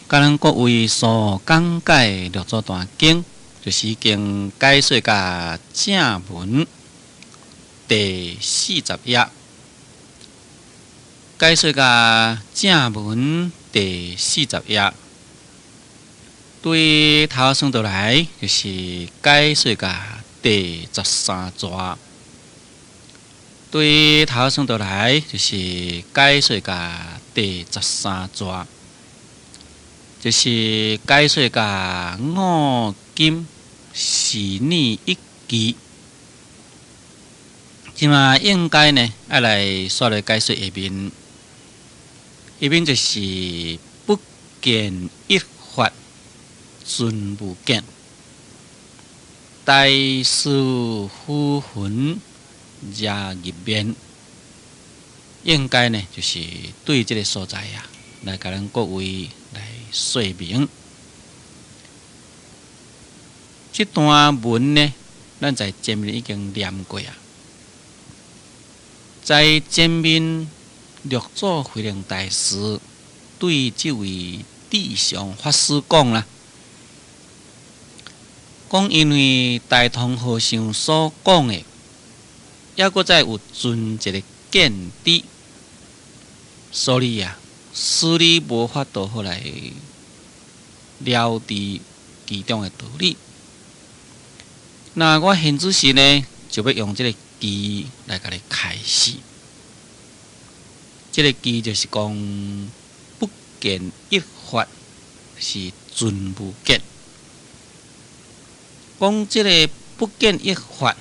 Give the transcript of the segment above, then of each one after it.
佮咱各位所講解六祖壇經，就是已經解說甲正文第40頁，解說甲正文第四十頁，對頭算倒來就是解說甲第13逝，對頭算倒來就是解說甲第十三逝。就是解說甲五金四念一句，這馬應該呢，愛來煞來解說下面，下面就是不見一法存無見，大師浮雲遮入面，應該呢就是對這个所在啊，來共咱各位來說明。這段文呢，咱在前面已經念過啊。在前面六祖慧能大師對這位智常法師講啦，講因為大通和尚所講的，猶閣再有存一个見知，所以啊，使你無法度好來了知其中的道理。那我現此時呢，就欲用這个偈來共你開示。這个偈就是講不見一法是存無見。講這个不見一法，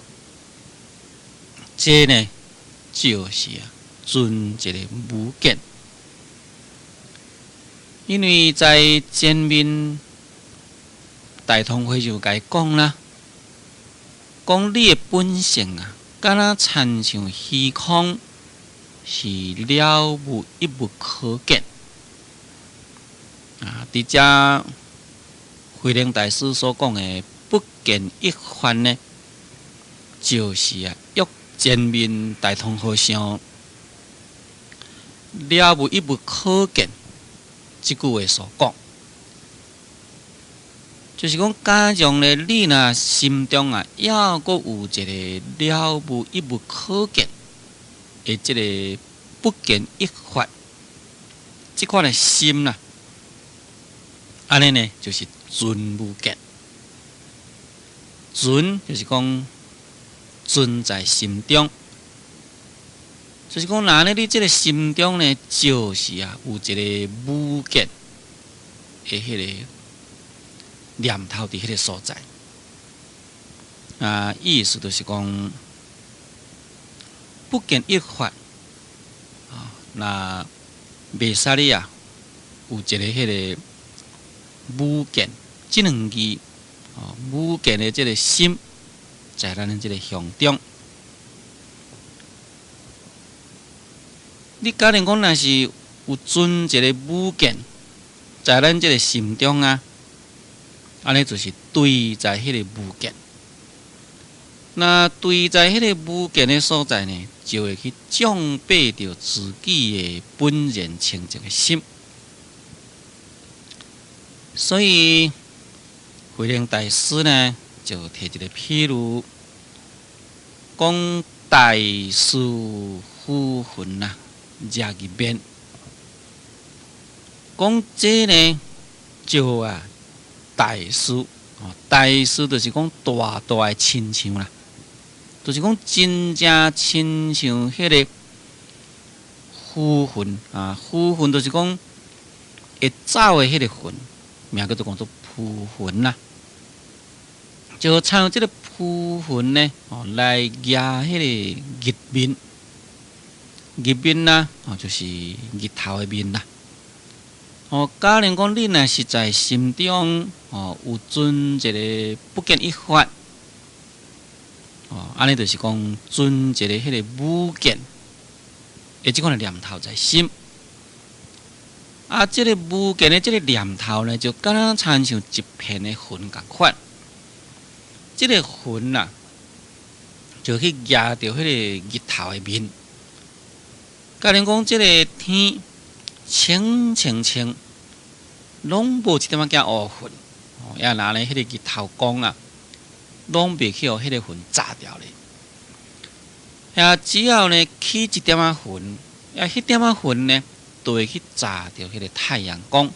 這呢就是啊存一个無見。因為在前面大通和尚共伊講啦，講你的本性啊，敢若親像虛空，是了無一物可見。啊，佇遮慧能大師所講的不見一法呢，就是啊，約前面大通和尚了無一物可見。這句話所講，就是講，假如呢，你若心中啊，猶閣有一个了無一物可見的這个不見一法，這款的心啦，按呢呢，就是存無見。存就是講存在心中。就是講，若按呢，你這个心中呢，就是啊，有一个無見的彼个念頭佇彼个所在。啊，意思就是講，不見一法啊，若袂使你啊，有一个彼个無見這兩字，哦，無見的這个心，在咱的這个胸中。你假如講若是有存一个無見，在咱這个心中啊，按呢就是對在彼个無見。那對在彼个無見的所在呢，就會去障蔽著自己的本然清淨的心。所以慧能大師呢，就提一个譬喻，講大師浮雲啊。遮入面，講這呢，就啊大師哦，大師就是講大大的親像啦，就是講真正親像彼个浮雲啊，浮雲就是講會走的彼个雲，名叫做講做浮雲啦，就親像這个浮雲呢，哦，來遮彼个日面。日面啦，哦，就是日頭的面啦。哦，假如講你若是在心中哦有存一个不見一法，哦，按呢就是講存一个彼个無見的這款的念頭在心。啊，這个無見的這个念頭呢，就敢若親像一片的雲仝款。這个雲啊，就去遮著彼个日頭的面。假如講這个天清清清，攏無一點仔仔烏雲，哦，也若呢，彼個日頭光啊，攏袂去予彼個雲遮掉咧。遐只要呢起一點仔雲，啊，彼點仔雲呢，就會去遮著彼個太陽光。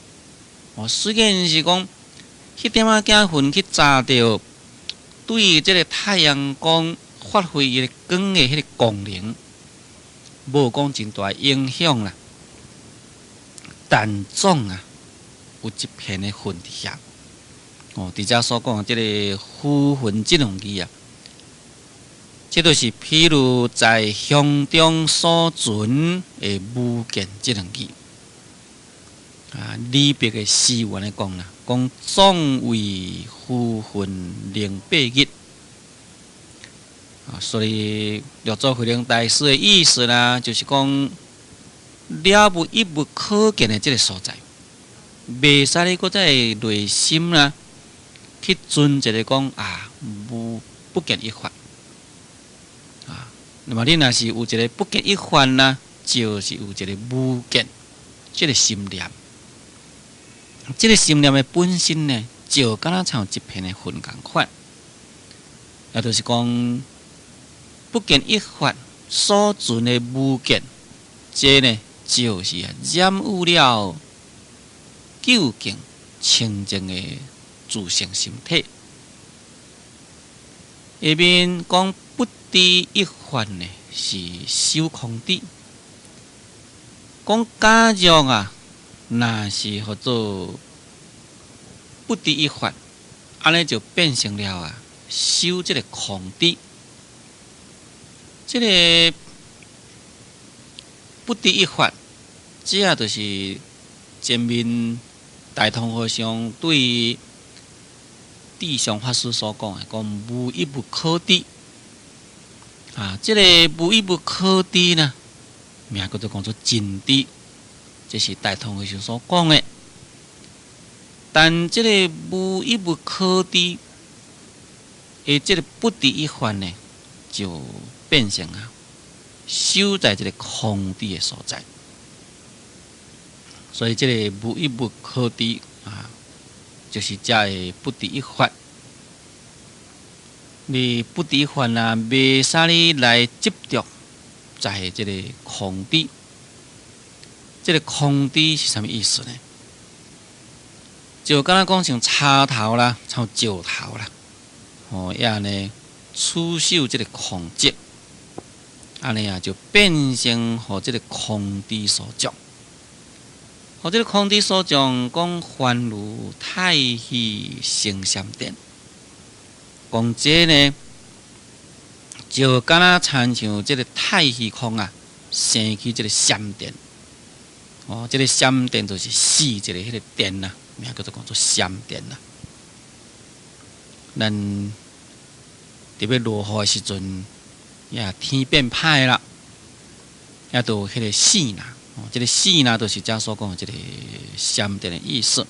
哦，雖然是講彼點仔仔雲去遮著，對這個太陽光發揮伊个光的彼個功能，無講真大影響啦。但總啊，有一片的雲佇遐。哦，佇遮所講的這個浮雲這兩字啊，這就是譬如在胸中所存的無見這兩字。啊，李白的詩有按呢講啦，講總為浮雲凌白日。啊，所以六祖慧能大師的意思啦，就是講了無一物可見的這個所在，袂使你閣再內心啦去存一個講啊，無不見一法。啊，那麼你若是有一個不見一法啦，就是有一個無見這個心念。這個心念的本身呢，就敢若像一片的雲仝款，也就是講不見一法所存的無見，這呢就是染污了究竟清淨的自性心體。下面講不知一法呢，是修空智。講假若啊，若是號做不知一法，按呢就變成了啊，修這個空智。這個不知一法，這就是前面大通和尚對智上法師所講的，講無一物可知。啊，這個無一物可知呢，名叫做講做真知，這是大通和尚所講的。但這個無一物可知，的這個不知一法呢，就變成啊，修在這個空智的所在。所以這個無一物可知啊，就是遮的不知一法。你不知一法啊，袂使你來執著在這個空智。這個空智是啥物意思呢？就敢若講像柴頭啦，像石頭啦，哦，也呢取守這個空寂，按呢啊就變成予這個空智所障。予這個空智所障，講凡如太虛生閃電，講這呢就敢若親像這個太虛空啊，生起這個閃電。哦，這個閃電就是四一個彼個電啊，名叫做講做閃電啦。咱佇欲落雨的時陣，也天變歹啦，也都有彼個四啦。哦，這個四啦，就是遮所講的這個閃電的意思。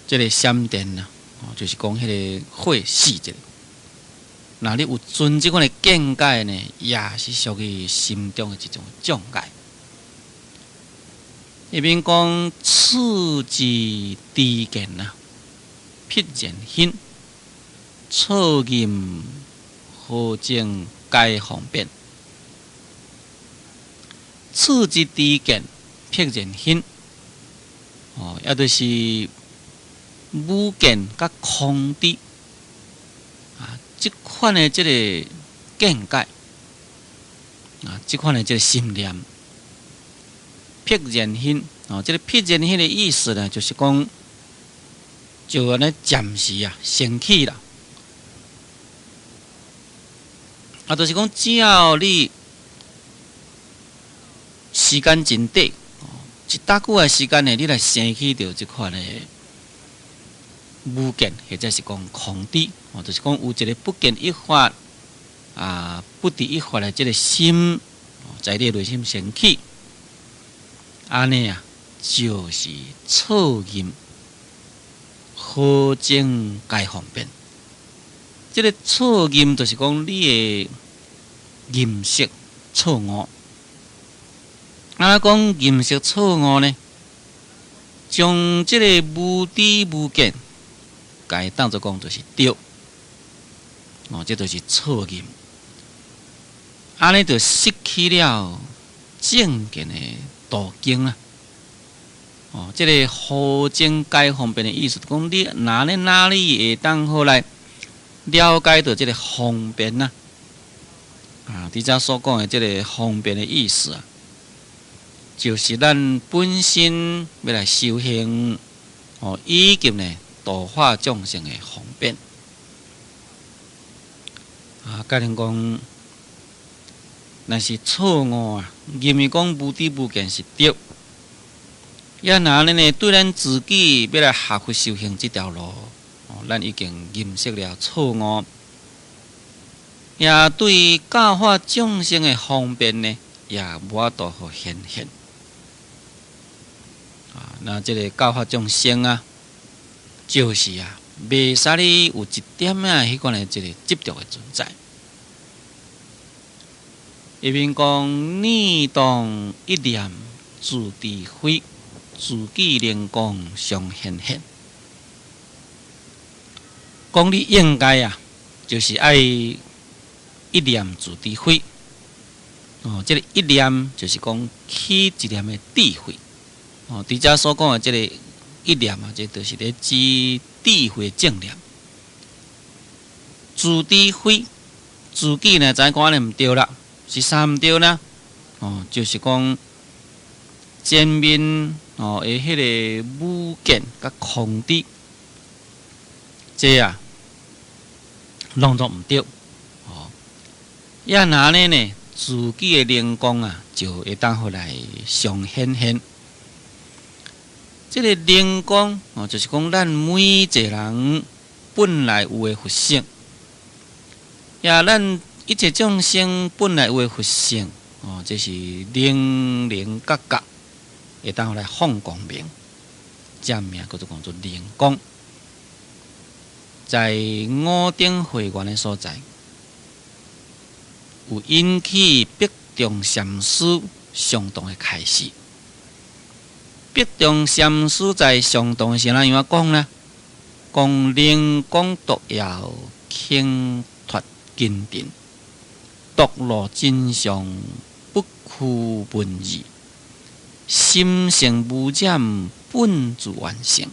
這個閃電啊，哦，就是講彼個火四一個。若你有存這款的見解呢，也是屬於心中的一種障礙。下面講次之知見啊，辟然興，錯認何證皆方便。次之知見，辟然興，哦，也就是無見佮空智啊，這款的這個見解啊，這款的這個心念，辟然興哦，這個辟然興的意思呢，就是講就按呢暫時啊，生起啦，啊，就是講只要你時間真短，一大久的時間呢，你來生起著這款的無見，或者是講空智，哦，就是講有一個不見一法啊，不知一法的這個心，在你內心生起，按呢啊，就是錯認，何證皆方便。這個錯認就是講你的認識錯誤。啊，講認識錯誤呢，將這个無知無見，共伊當做講就是對，哦，這就是錯認，按呢就失去了正見的途徑啦。哦，這个何種解方便的意思，講你哪裡哪裡會當好來了解著這个方便啊？啊，佇遮所講的這个方便的意思啊，就是咱本身欲來修行，哦，以及呢度化眾生的方便。啊，假如講，若是錯誤啊，認為講無知無見是對，也若按呢呢，對咱自己欲來學佛修行這條路，哦，咱已經認識了錯誤，也對教化眾生的方便呢，也無法度予顯現。啊，那這个教化眾生啊，就是啊，袂使你有一點仔彼款的這个執著的存在。一面講念動一念自知非，自己靈光常顯現。講你應該啊，就是愛一念自知非。哦，這个一念就是講起一念的智慧。哦，佇遮所講的這个一念啊，這就是咧指智慧正念。自知非，自己呢知影講按呢毋對啦，是啥毋對呢？哦，就是講前面哦的彼个無見佮空知，這啊攏總毋對。哦，也若按呢呢，自己的靈光啊，就會當予來常顯現。這个靈光哦，就是講咱每一个人本來有的佛性，也咱一切眾生本來有的佛性哦，這是靈靈覺覺，會當予來放光明，這名叫做講做靈光，在五頂會願的所在，有引起北中禪師相當的開示。北中禪師在上堂時，怎樣講呢？講靈光毒藥，輕脫根塵，獨露真相，不拘文字，心性無染，本自完成，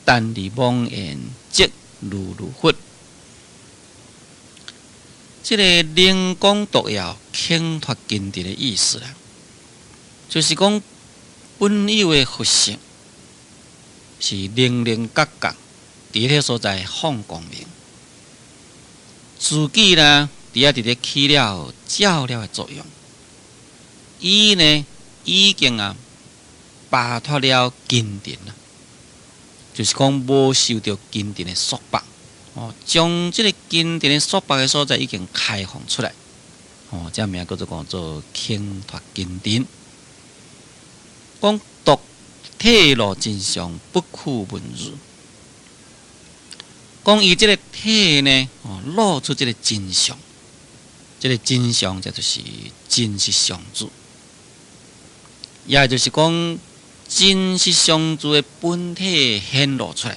但離妄言，即如如佛。這个靈光毒藥，輕脫根塵的意思啦，就是講本有的佛性是靈靈覺覺，佇彼个所在放光明，自己呢，佇遐佇咧起了照料的作用。伊呢已經啊拔脫了根塵啦，就是講無受著根塵的束縛，哦，將這个根塵的束縛的所在已經開放出來，哦，這名叫做講做輕脫根塵。講獨體露真相，不拘文字。講伊這个體呢，哦，露出這个真相，這个真相這就是真實相智，也就是講真實相智的本體顯露出來。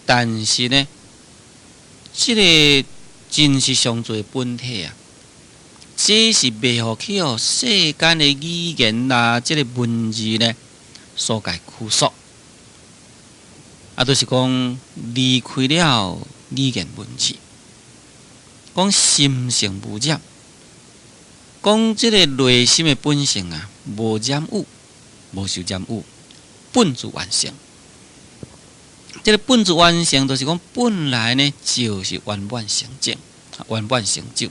但是呢，這个真實相智的本體啊，這是袂予去予世間的語言啦，這个文字呢所共拘束，啊，就是講離開了語言文字，講心性無染，講這个內心的本性啊，無染污，無受染污，本自完成。這个本自完成，就是講本來呢就是圓滿成正，圓滿成就。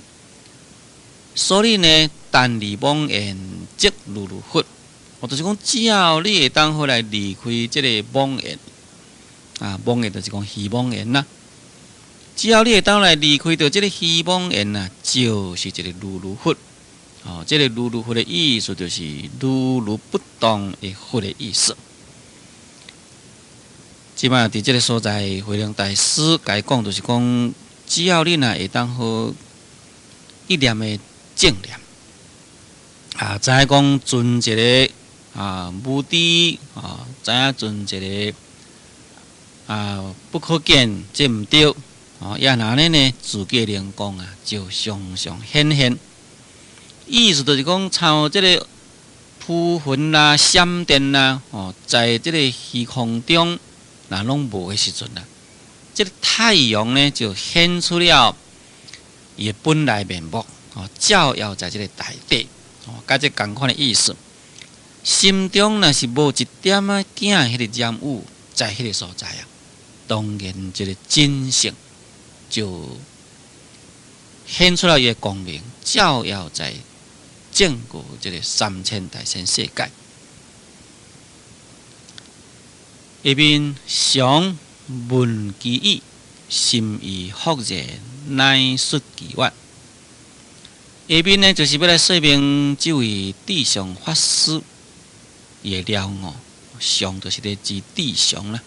所以呢，但離妄言，即如如佛。我就是講，只要你會當好來離開這个妄言，啊，妄言就是講虛妄言啦。只要你會當來離開著這个虛妄言啊，就是一个如如佛。哦，這个如如佛的意思就是如如不動的佛的意思。這擺佇這个所在，慧能大師共伊講，就是講，只要你若會當好一念的正念，啊，知影講存一个啊無知啊，知影存一个啊不可見，這毋對哦。也若按呢呢，自己的靈光啊，就常常顯現。意思就是講，像這个浮雲啦、閃電啦，哦，在這个虛空中，若攏無的時陣啊，這个太陽呢就顯出了伊的本來面目，哦，照耀在這个大地，哦，佮這仝款的意思。心中若是無一點仔驚彼个染污，在彼个所在啊，當然這个真性就顯出來伊的光明，照耀在整個這个三千大千世界。下面常聞其語，心意復然，乃出其願。下面呢，就是欲來說明這位智常法師伊的了悟，常就是咧指智常啦。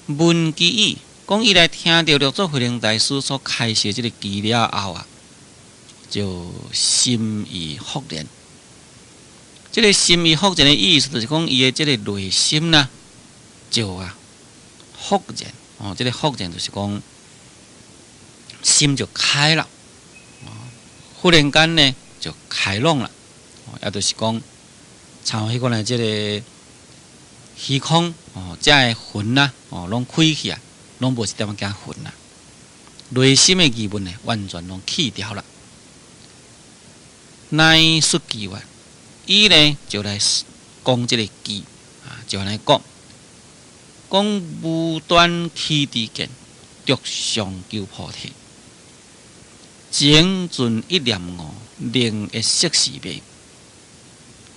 聞其語，講伊來聽著六祖慧能大師所開示的這个偈了後啊，就心意復然。這个心意復然的意思，就是講伊的這个內心啦，就啊復然哦，這个復然就是講心就開了，忽然間呢就開朗了，也就是講，像彼款的這个虛空哦，遮的雲啦哦，攏開起來，攏無一點仔仔雲啦，內心的疑問呢，完全攏去掉了。乃出其願，伊呢就來講這个偈啊，就按呢講，講無端起知見，著相求菩提，情存一念悟，靈一色是昧，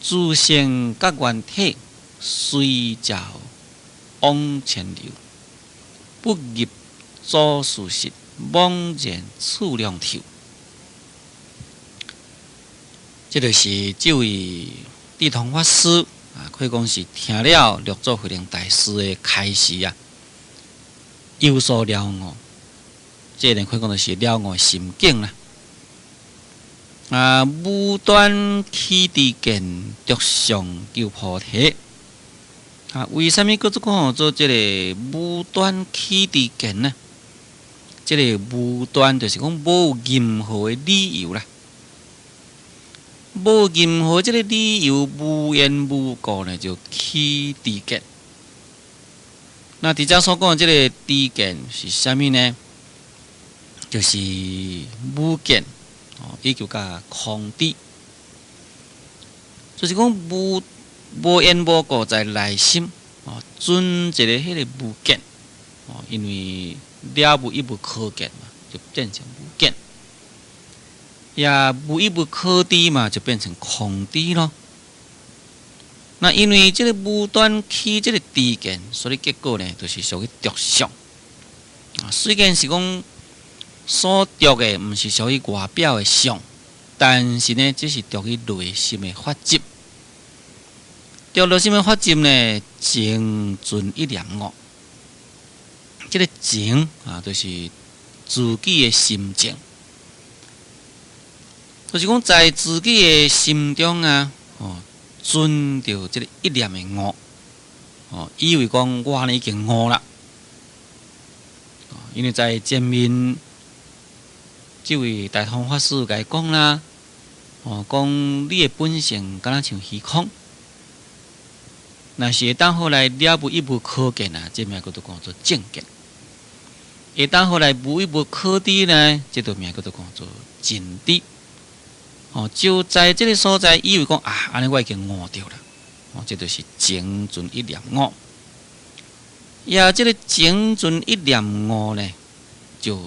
自性覺圓體，隨照往前流，不入祖師室，罔然處量頭。這就是這位智通法師啊，可以講是聽了六祖慧能大師的開示啊，有所了悟。這个可以講就是了悟心境啦。啊，無端起知見，著相求菩提。啊，為啥物閣做講做這个無端起知見呢？這个無端就是講無任何的理由啦。無任何這个理由，無緣無故呢就起知見。那佇遮所講的這个知見是啥物呢？就是無見哦，以及佮空知，就是講無緣無故在內心哦，存一个彼个無見哦，因為了無一物可見嘛，就變成無見。也無一物可知嘛，就變成空知咯。那因為這个無端起這个知見，所以結果呢，就是屬於著相。啊，雖然是講所著的毋是屬於外表的相，但是呢，這是著於內心的法執。著內心的法執呢，情存一念悟。這个情啊，就是自己的心境。就是講，在自己的心中啊，哦，存著這个一念的悟，哦，以為講我呢已經悟啦，因為在前面這位大通法師共伊講啦，哦，講你的本性敢若像虛空，若是會當予來了無一物可見啊，這名叫做講做正見；會當予來無一物可知呢，這就名叫做講做盡知。哦，就在這个所在，以為講啊，按呢我已經悟著啦。哦，這就是情存一念悟。也這个情存一念悟呢，就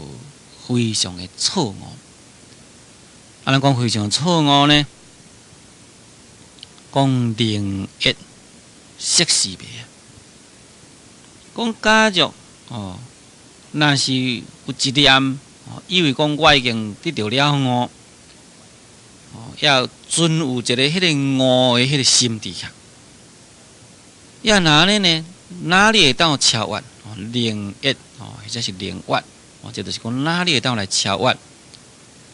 非常的錯誤。按呢講非常錯誤呢，講靈一色是昧啊。講假若哦，若是有一念哦，以為講我已經得著了悟。哦，要存有一个彼个悟的彼个心佇遐，也若按呢呢？哪裡會當超越？靈一哦，或者是靈越哦，這就是講哪裡會當來超越？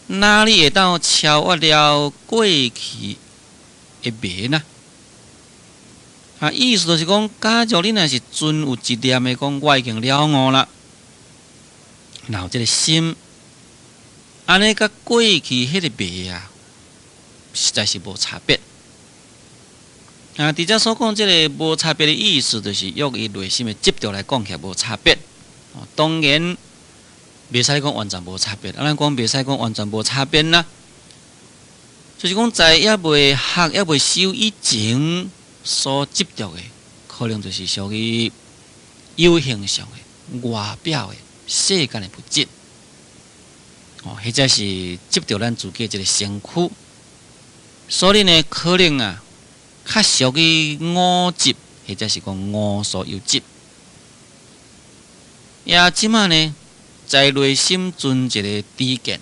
哪裡會當超越了過去的迷呢？啊，意思就是講，假如你若是存有一念的講，我已經了悟啦，若有這个心，按呢佮過去彼个迷啊，實在是無差別。啊，佇遮所講這个無差別的意思，就是用伊內心的執著來講起來無差別。哦，當然袂使講完全無差別。啊，咱講袂使講完全無差別啦，就是講在猶未學、猶未修以前所執著的，可能就是屬於有形象的、外表的世間的物質。哦，或者是執著咱自己一个身軀，所以呢，可能啊，較屬於五執，或者是講無所有執。也這馬呢，在內心存一个知見，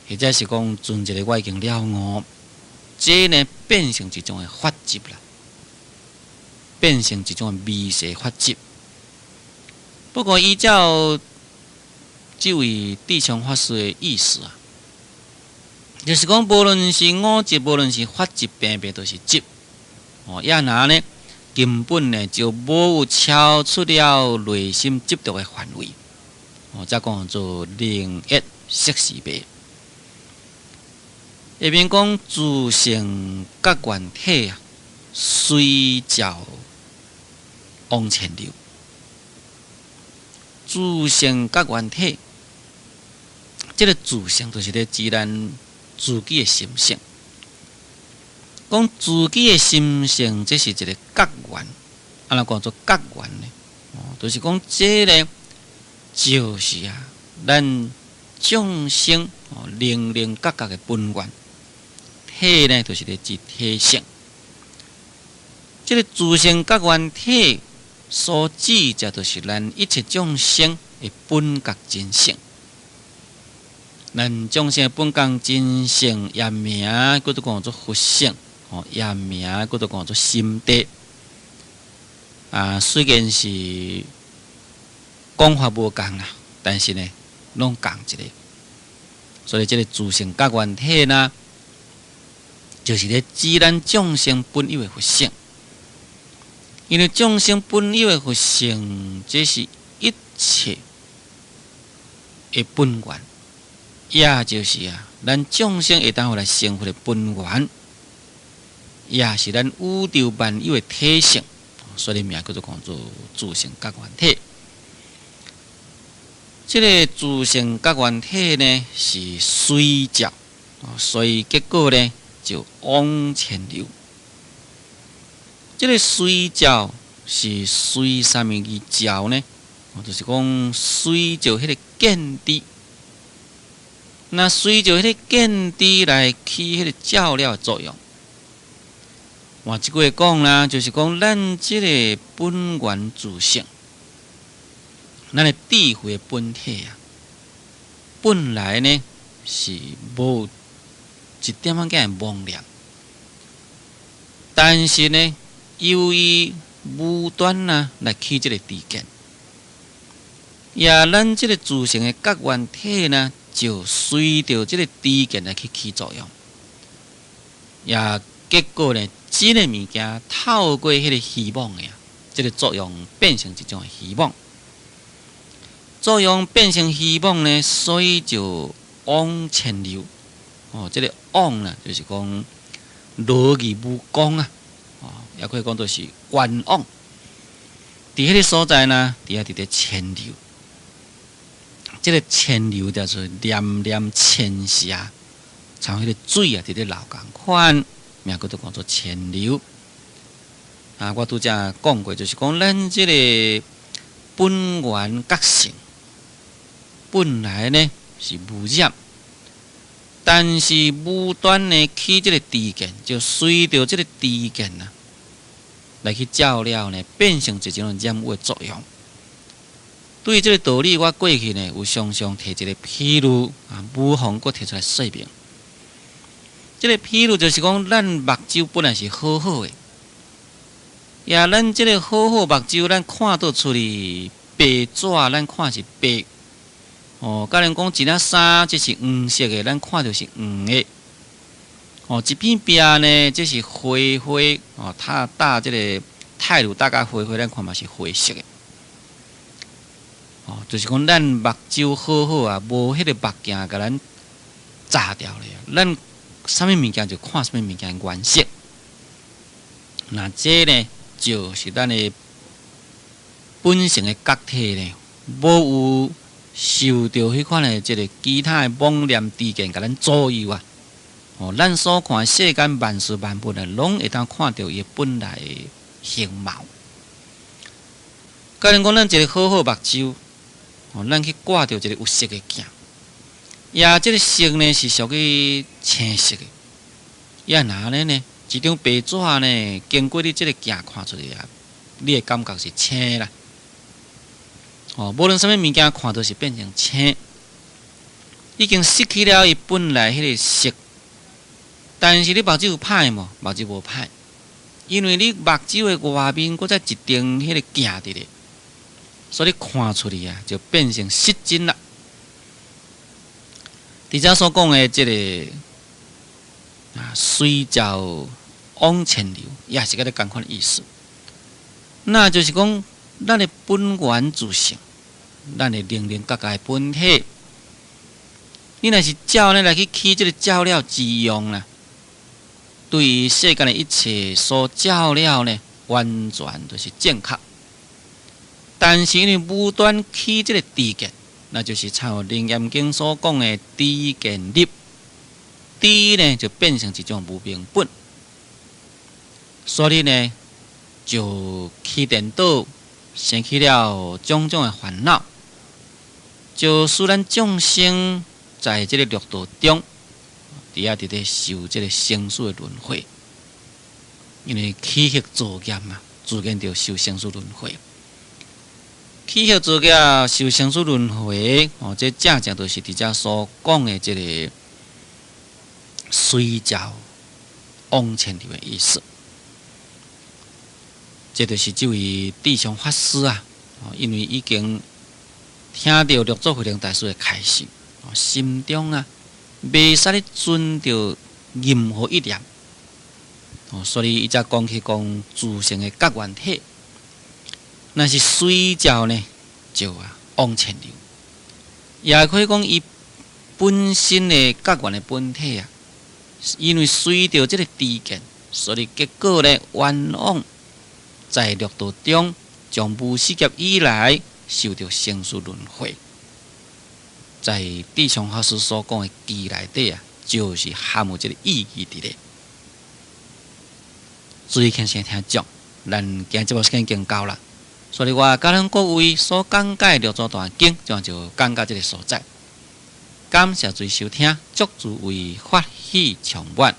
或者是講存一个我已經了悟，這呢變成一種的法執啦，變成一種的微細法執。不過依照這位智昌法師的意思啊，就是講無論是五執，無論是法執，平平都是執。哦，也若呢，根本呢就無有超出了內心執著的範圍。哦，才講做靈一色是迷。下面講自性覺緣體啊，隨照往前流。自性覺緣體，這个自性就是咧指咱自己的心性。講自己的心性，這是一個覺緣，按怎講做覺緣呢？哦，就是講這个就是啊，咱眾生哦，靈靈覺覺的本源。體呢，就是咧指體性。這个自性覺緣體所指，這就是咱一切眾生的本覺真性。咱眾生的本覺真性，也名叫做講做佛性，哦，也名叫做講做心地。啊，雖然是講法無仝啦，但是呢，攏仝一个。所以這个自性覺緣體呢，就是咧指咱眾生本有的佛性。因為眾生本有的佛性，這是一切的本源，也就是啊，咱眾生會當予來成佛的本源，也是咱宇宙萬有的體性，所以名叫做講做自性覺緣體。這个自性覺緣體呢，是隨照，所以結果呢就往前流。這个隨照是隨啥物去照呢？就是講隨著彼个見知，那隨著彼个見知來起彼个照了的作用。換一句話講啦，就是講咱這个本源自性，咱的智慧的本體啊，本來呢是無一點仔仔的妄念，但是呢，由於無端啊來起這个知見，也咱這个自性的覺緣體呢，就隨著這个知見來去起作用，也結果呢，這个物件透過彼个虛妄的啊，這个作用變成一種虛妄，作用變成虛妄呢，所以就往前流。哦，這个往呢，就是講邏輯無功啊。哦，也可以講做是冤枉。佇彼个所在呢，佇遐佇咧遷流。這个遷流就是念念遷瀉，像彼个水啊，佇咧流仝款，名叫做講做遷流。啊，我拄才講過，就是講咱這个本源覺性，本來呢是無染，但是無端呢起這个知見，就隨著這个知見啊，來去照了呢，變成一種染污的作用。對這个道理，我過去呢有常常提一个譬喻啊，無妨閣提出來說明。這个譬喻就是講，咱目睭本來是好好的，也咱這个好好目睭，咱看到出去白紙，咱看是白。哦，假如講一領衫，這是黃色的，咱看著是黃的。哦，一片壁呢，這是灰灰哦，它搭這个太露搭甲灰灰，咱看嘛是灰色的。哦，就是講咱目睭好好啊，無彼个目鏡共咱罩掉咧，咱啥物物件就看啥物物件顏色。那這呢，就是咱的本性的覺體呢，無有受著彼款的這个其他的妄念知見共咱左右啊。哦，咱所看世間萬事萬物啊，攏會當看著伊本來的形貌。假如講咱一个好好目睭，哦，咱去掛著一個有色的鏡，也這个色呢是屬於青色的，也若按呢呢，一張白紙呢，經過你這个鏡看出來啊，你會感覺是青啦。哦，無論啥物物件看著是變成青，已經失去了伊本來彼个色。但是你目睭有歹無？目睭無歹，因為你目睭的外面閣再一層彼个鏡佇咧，所以看出去啊，就變成失真啦。佇遮所講的這个啊，隨照往前流，也是佮你仝款的意思。那就是講，咱的本源自性，咱的靈靈覺覺的本體，你若是照呢來去起這个照料之用啦，對於世間的一切所照料呢，完全就是正確。但是因為無端起這个知見，那就是像《楞嚴經》所講的知見立，知呢就變成一種無明本，所以呢就起顛倒，生起了種種的煩惱，就使咱眾生在這个六道中，佇遐佇咧受這个生死的輪迴，因為起惑造業嘛，自然就受生死輪迴。起惑造業受生死輪迴，哦，這正正就是佇遮所講的這个隨照往前流的意思。這就是這位智相法師啊，因為已經聽著六祖慧能大師的開示，心中啊，袂使咧存著任何一念，哦，所以伊才講起講自性的覺緣體，若是隨照呢，就啊往前流，也可以講伊本身的覺緣的本體啊，因為隨著這个知見，所以結果呢，冤枉在六道中，從無始劫以來受著生死輪迴。在智相法師所講的偈內底啊，就是含有這个意義佇咧。注意聽先聽講，咱今節目時間已經到啦，所以我共咱各位所講解六祖壇經，就講到這个所在。感謝諸位收聽，祝諸位法喜充滿。